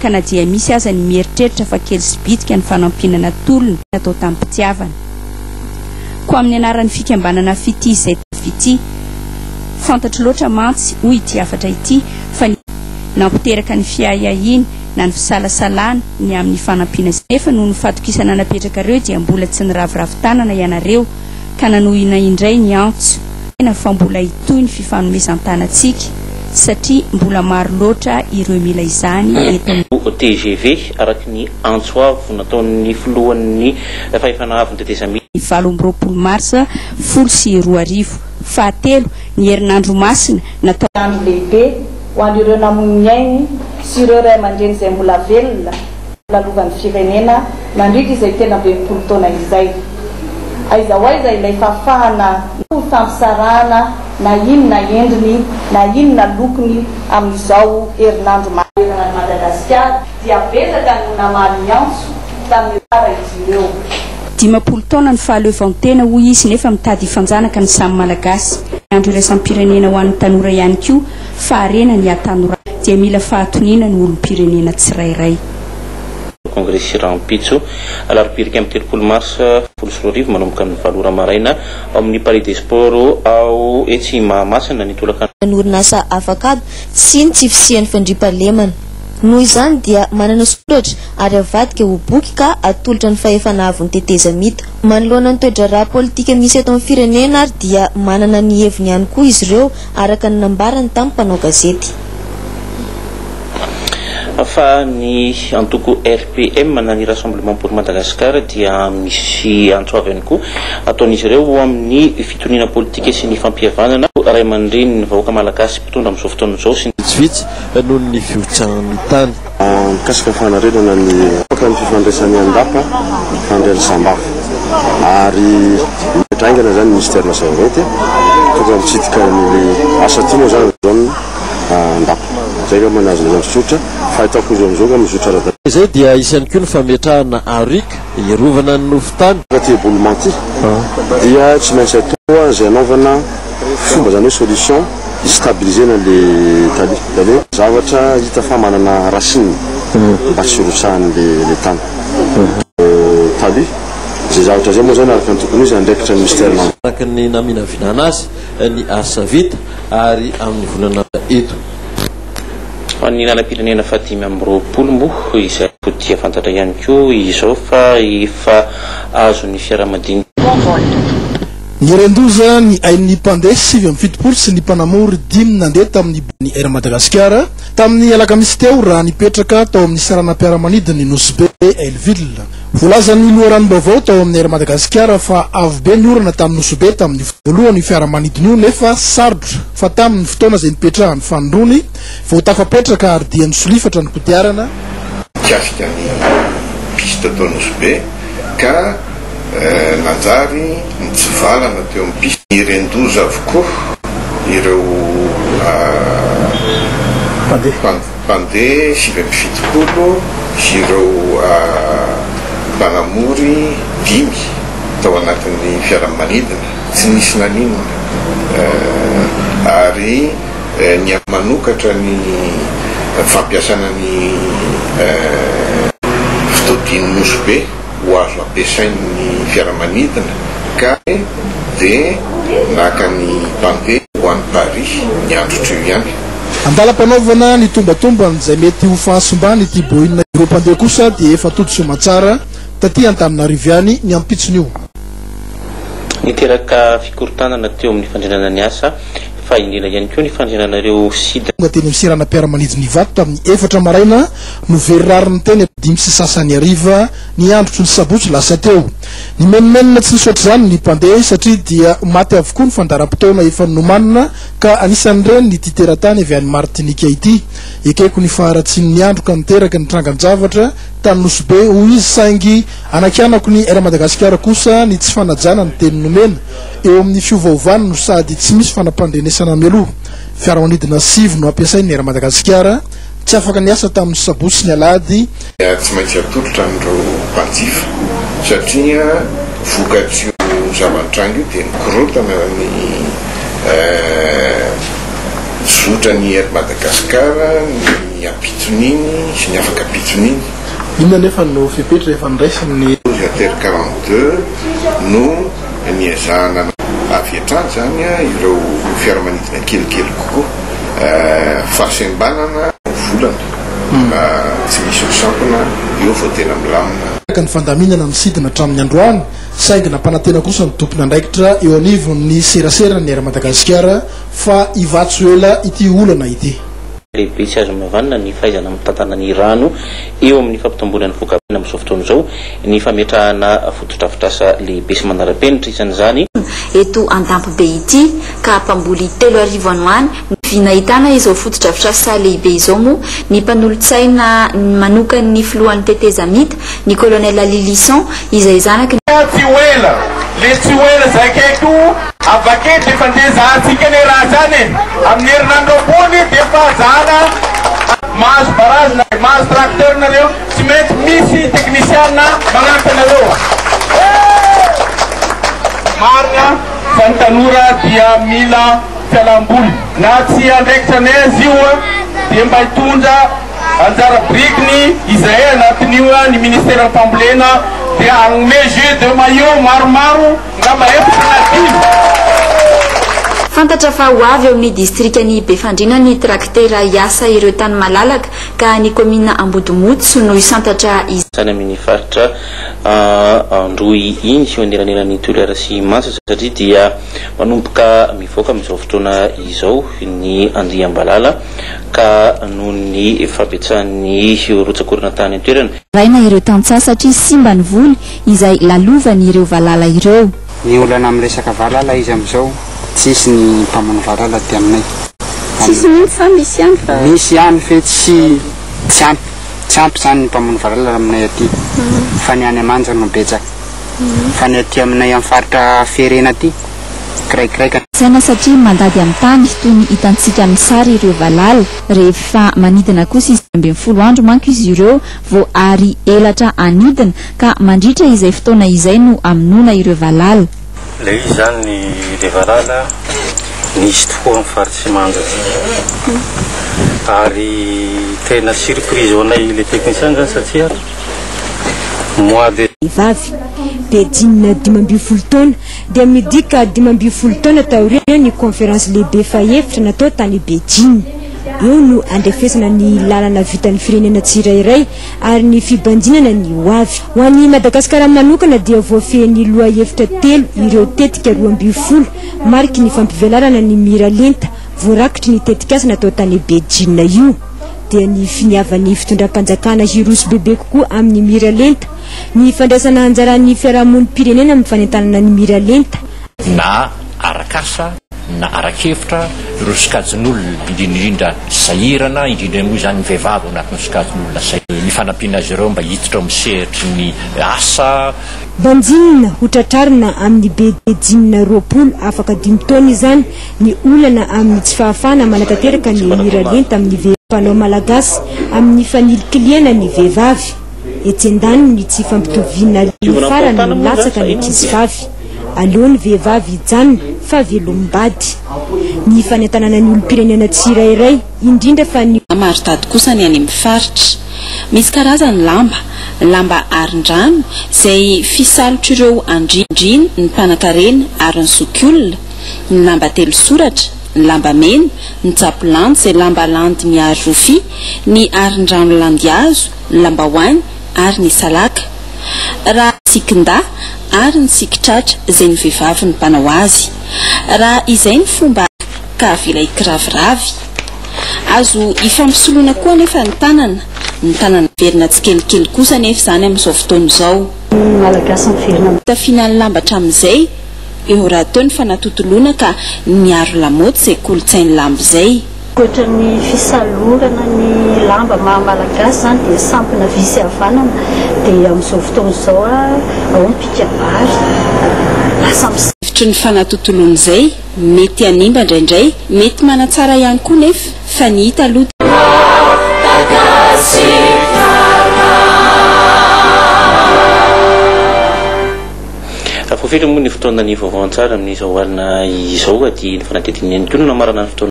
Ka na dia misy aza ny mieritreritra fa kely sy bitika ny fanampiana natolony natao tamim-pitiavana. Koa amin'ny anaran'ny fikambanana Fitia izay Fitia. Fantatro loatra mantsy, hoy ity hafatra ity, fa ny. Nampiteraka ny fiahiahiana na ny fisalasalana ny amin'ny fanampiana izay. Nefa noho ny fatokisana napetrakareo dia mbola tsy niraviravy tanana ianareo ka nanohina indray ny antso. Tena fa mbola hitohy ny fifanomezan-tanantsika satria mbola maro loatra ireo mila izany eto amin'ny. Tgv, araka ny antso avo nataon'ny filohan'ny Fahefana Avon'ny Tetezamita. Ny 28 marsa 2010. Fahatelo, ny herinandro masina natao. Andro lehibe ho an'ireo namoy ny ainy sy ireo ray aman-dreny izay mbola velona lalovan'ny firenena nandritra izay 63 taona izay. Aiza ho aiza ilay fahafahana ho fampisarahana na inona endriny na inona lokony amin'izao herinandro manerana an'i Madagasikara dia betsaka no namaly ny antso tamin'ny tsara izy ireo. 50 taona ny fahaleovantena hoy izy nefa mitady hifanjanaka ny samy Malagasy. Andro iraisam-pirenena ho an'ny tanora ihany koa fa harena ny hatanorana dia mila fahatoniana ny olom-pirenena tsirairay. Kongresy rahampitso, alarobia 31 marsa 2010 manomboka amin'ny valo ora maraina ao amin'ny Palais des Sports ao etsy Mahamasina ny tolakandro. Ny orinasa afakaba sy ny tsy fisian'ny fandriampahalemana. Noho izany dia manana soratra ary avadika ho boky ka atolotra ny fahefana avon'ny tetezamita. Manoloana ny toe-draharaha politika misy eto amin'ny firenena ary dia manana ny heviny ihany koa izy ireo araka ny nambarany tamin'ny mpanao gazety. Fa ny antoko RPM na ny Rassemblement pour Madagascar dia misy antso avo ihany koa ataon'izy ireo ho amin'ny fitoniana politika sy ny fampihavanana ray aman-drenin'ny vahoaka malagasy mpitondra amin'izao fotoana izao sy ny Vitsivitsy noho ny fihotsahan'ny tany. Mikasika ny fanarenana ny ny fifandraisan'ny Andapa fandrian'ny Sambava ary mipetra haingana izany ny ministère Zava-mainty tonga mitsidika an'ilay asa aty moa izany zone Andapa. Izay angamba no azo lazaina tsotra fahitako izy amin'izao angamba mizotra ara-dalàna. Izay dia isan'ny koa ny fametrahana ARUC hiarovana ny nofon-tany. Raha ity éboulement ity dia tsy maintsy atao izay hanaovana fomba izany hoe solution hi-stabiliser-na le talus, izany hoe zavatra hita fa manana racine mba tsy hirotsahan'le le tany. Talus, izay zavatra izay moa izany araka ny tokony ho izy andraikitra ny ministère de Araka ny naminavinana azy ny asa vita ary amin'ny volana eto. Ny lalam-pirenena faha-25 moa izay dia fantatra ihany koa izao fa efa azon'ny fiaramanidina. Nieren-doza ny ain'ny mpandeha 79 sy ny mpanamory dimy nandeha tamin'ny ny Air Madagascar tamin'ny alakamisy teo raha nipetraka tao amin'ny seranam-piaramanidin'i Nosy Be Hell-Ville. Voalazan'ny loharanom-baovao tao amin'ny Air Madagascar fa avo be ny orana tamin'i Nosy Be tamin'ny voalohany io fiaramanidina io nefa sarotra fa tamin'ny fotoana izay nipetrahany fanindroany vao tafapetraka ary dia nisolifatra ny kodiarana Mikasika ny piste tao Nosy Be ka Nanjary nitsivalana teo amin'ny piste. Nieren-doza avokoa ireo mpandeha 79 sy ireo mpanamory dimy tao anatin'ny fiaramanidina. Tsy nisy naninona ary ny manokatra ny fampiasana ny fitaodian'i Nosy Be. ho azo ampiasain'ny fiaramanidina ka dia naka ny mpandeha ho any Paris ny androtr'io ihany. Andalam-panaovana ny tombantombana izay mety ho fahasimban'ity Boeing ireo mpandeha kosa dia efa tody soamantsara taty Antananarivo ihany ny ampitson'io. Niteraka fikorontanana teo amin'ny fandrindrana ny asa fa indrindra ihany koa ny fandrindrana ireo sida. Tonga teny amin'ny seranam-piaramanidina Ivato tamin'ny efatra maraina no very rariny teny amin'ny dimy sy sasany hariva ny androtry ny sabotsy lasa teo. Nimenomenona tsy nisaotra izany ny mpandeha satria dia maty avokoa ny fandaharam-potoana efa nomanina ka anisan'ireny ity teratany avy any Martinika ity. Ekeko ny faharatsian'ny andro ka niteraka ny trangan-javatra tany Nosy Be, hoy izy, saingy anakianako ny Air Madagasikara kosa ny tsy fanajana ny teny nomena. Eo amin'ny fiovaovany no sady tsy misy fanampandrenesana mialoha. Fiaramanidina sivy no ampiasain'ny Air Madagasikara. Tsy afaka niasa tamin'ny sabotsy sy ny alahady. Dia tsy maintsy atolotra an'ireo mpanjifa satria vokatr'io zava-nitranga io dia nikorontana ny zotra ny Air Madagascar, ny. ny ampitson'iny sy ny afaka ampitson'iny. Inona anefa no fepetra efa noraisin'ny. Ater 42 no niezahana avy hatrany izany ireo fiaramanidina kelikely kokoa. Fahasembanana volana raha tsy misy misampona eo vao tena milamina. Araka ny fandaminana ny sidina hatramin'ny androany, saingy nampanantena kosa ny tompon'andraikitra eo anivon'ny seraseran'ny Air Madagasikara fa hivaha tsy ho ela ity olana ity. Lehibe tsy azo nohavanina ny fahaizana mitantana ny rano eo amin'ny fampitomboana ny voka-piainana amin'izao fotoana izao, ny fametrahana fotodrafitrasa lehibe sy manara-penitra, isan'izany. Eto Andampibe ity ka mpamboly 3000 any ho any no nahitana izao fotodrafitrasa lehibe izao moa ny mpanolotsaina manokan'ny filohan'ny tetezamita, ny colonel Lylison izay zanaky ny. Tsy ho ela le tsy ho ela zaikaiko avake defa ndeha zahantsika anie raha zany e! Amin'ny herinandro ambony defa zahana mahazo barazy na mahazo tracteur nareo tsy maintsy misy teknisiana magnampy anareo. Marina fa ny tanora dia mila fialam-boly na tsy andraikitra anay aza io dia mba hitondra Anjara birikiny izahay anatin'io ny ministeran'ny fambolena dia hanome jus de maillot maromaro ngamba efatra na dimy. Fantatra fa ho avy eo amin'ny distrikan'i Befandriana ny traktera hiasa ireo tany malalaka ka ny kaominina Ambodimotso no hisantatra izany. Any amin'ny faritra Androy iny eo anelanelan'i Toliara sy Mantsa satria dia manomboka mivoaka amin'izao fotoana izao ny andiam-balala ka noho ny fahabetsahan'ny rotsak'orana tany an-toerana. Raina ireo tantsaha satria simba ny voly izay lalovan'ireo valala ireo. Ny olana amin'ny resaka valala izy amin'izao, tsisy ny mpamono valala aty aminay. Tsisy mihitsy sa misy ihany fa. Misy ihany fe tsy tsy ampy, tsy ampy izany ny mpamono valala aminay aty fa ny any Manja no betsaka. Fa ny aty aminay amin'ny faritra Ferena aty, kiraikiraika. Saina satria mandady amin'ny tany toy ny hitantsika amin'ny sary ireo valala. Rehefa manidina kosa izy 15 andro manko izy ireo vao ary elatra hanidina ka mandritra izay fotoana izay no hamonoana ireo valala. Ilay izy izany ilay valala nisy tokoa amin'ny faritr'i Manja aty. Ary tena surprise ho anay ilay technicien izany satria mois de. Vehivavy. Beijing 15 taona dia midika 15 taona taorian'ny konferansy lehibe fahefatra natao tany Beijing. Eo no andrefesana ny lalana vitan'ny firenena tsirairay ary ny fibanjinana ny ho avy. Ho an'i Madagasikara manokana dia voafehin'ny lohahevitra telo ireo tetika 12 mariky ny fampivelarana ny miralenta voarakitry ny tetikasa natao tany Beijing io dia ny finiavan'ny fitondram-panjakana hiroso bebe kokoa amin'ny miralenta, ny fandraisana anjaran'ny fiarahamonim-pirenena amin'ny fanentanana ny miralenta, Na arak'asa na ara-kevitra ireo sokajin'olona, indrindra indrindra sahirana, indrindra moa izany ny vehivavy ao anatin'ny sokajin'olona sahirana, ny fanampiana azy ireo mba hiditra ao amin'ny sehatry ny asa. Banjinina ho tratrarina amin'ny Beijing 20 afaka dimy taona izany ny olana amin'ny tsy fahafahana manatanteraka ny miralenta amin'ny vehivavy mpanao malagasy amin'ny fanilikilihana ny vehivavy. Etsy andaniny ny tsy fampitoviana ny farany no latsaka ny ankizivavy. Aleo ny vehivavy hijanona fa velom-bady. Ny fanentanana ny olom-pirenena tsirairay, indrindra fa ny. Maridady kosa ny any amin'ny faritra. Misy karazany lamba, lamba arin-drano, izay fisalotr'ireo andriana, ny mpanankarena ary ny zokiolona, ny lamba telosoratra, ny lamba mena, ny jabolandy izay lamba landy miharo rofia, ny arin-drano landihazo, ny lambahoany ary ny salaka. Raha sikin-dahy ary ny sikin-tratra izay ny vehivavy no mpanao azy. Raha izay ny fomba ka avela hikiraviravy. Azo ifampisoloana koa anefa ny tanana, ny tanana miverina tsikelikely kosa anefa izany amin'izao fotoana izao. Malagasy miverina amin'ny. Fitafiana ny lamba hatramin'izay, eo rahateo ny fanatontoloana ka niaro lamaody izay kolontsain'ny lamba izay. Ankoatra ny fisalorana ny lamba maha malagasy izany dia sampona vy sy havanana dia amin'izao fotoana izao ao ny mpikabary lasa mis. Hevitry ny fanatontoloana izay mety hanimba indraindray, mety manatsara ihany koa nefa fa ny hita aloha dia. Voafetra moa ny fotoana ny vaovao an-tsary amin'izao alina izao dia ny fanadihadiana ihany koa no namarana ny fotoana.